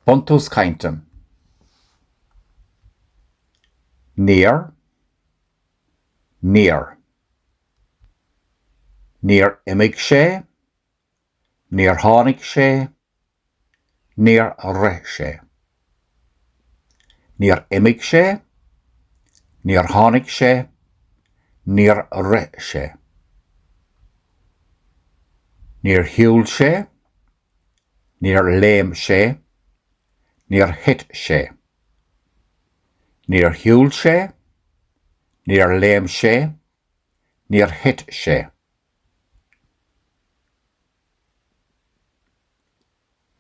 Buntús cainte. Níor. Níor. Níor imigh sé. Níor tháinig sé. Níor rith sé. Níor imigh sé. Níor tháinig sé. Níor rith sé. Níor shiúil sé. Níor léim sé. Níor thit sé. Níor shiúil sé. Níor léim sé. Níor thit sé.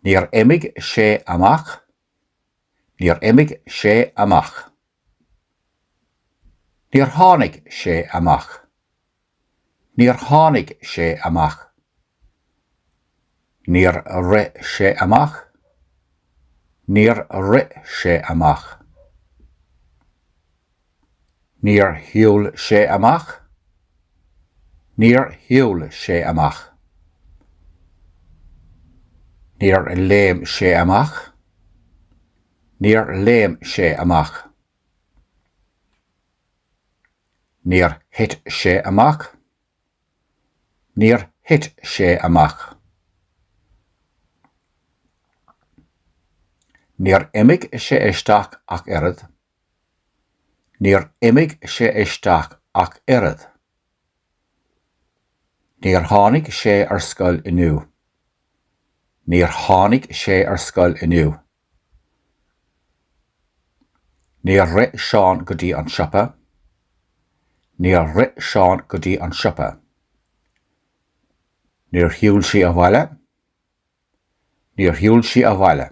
Níor imigh sé amach. Níor imigh sé amach. Níor tháinig sé amach. Níor tháinig sé amach. Níor rith sé amach. Níor rith sé amach. Níor shiúil sé amach. Níor shiúil sé amach. Níor léim sé amach. Níor léim sé amach. Níor thit sé amach. Níor thit sé amach. Níor imigh sé isteach ach oiread. Níor imigh sé isteach ach oiread. Níor tháinig sé ar scoil inniu. Níor tháinig sé ar scoil inniu. Níor rith Seán go dtí an siopa. Níor rith Seán go dtí an siopa. Níor shiúil sí abhaile. Níor shiúil sí abhaile.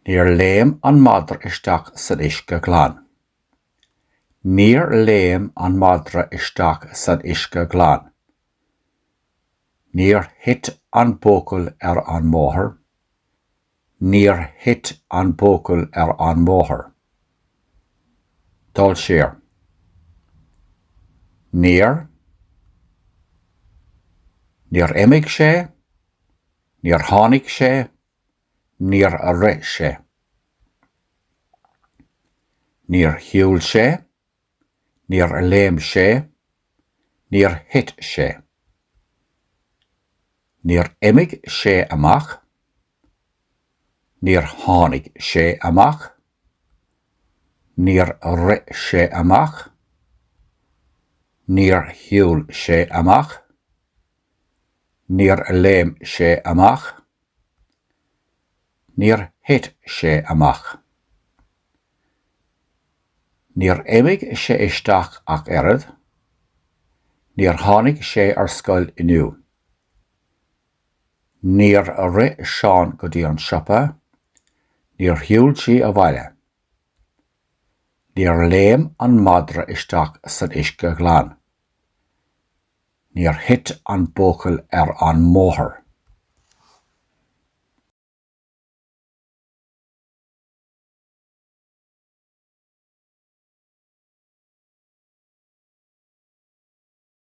Níor léim an madra isteach san uisce glan. Níor léim an madra isteach san uisce glan. Níor thit an buachaill ar an mbóthar. Níor thit an buachaill ar an mbóthar. Dul siar. Níor. Níor imigh sé. Níor tháinig sé. Níor rith sé. Níor shiúil sé. Níor léim sé. Níor thit sé. Níor imigh sé amach. Níor tháinig sé amach. Níor rith sé amach. Níor shiúil sé amach. Níor léim sé amach. Níor thit sé amach. Níor imigh sé isteach ach oiread. Níor tháinig sé ar scoil inniu. Níor rith Seán go dtí an siopa. Níor shiúil sí abhaile. Níor léim an madra isteach san uisce glan. Níor thit an buachaill ar an mbóthar.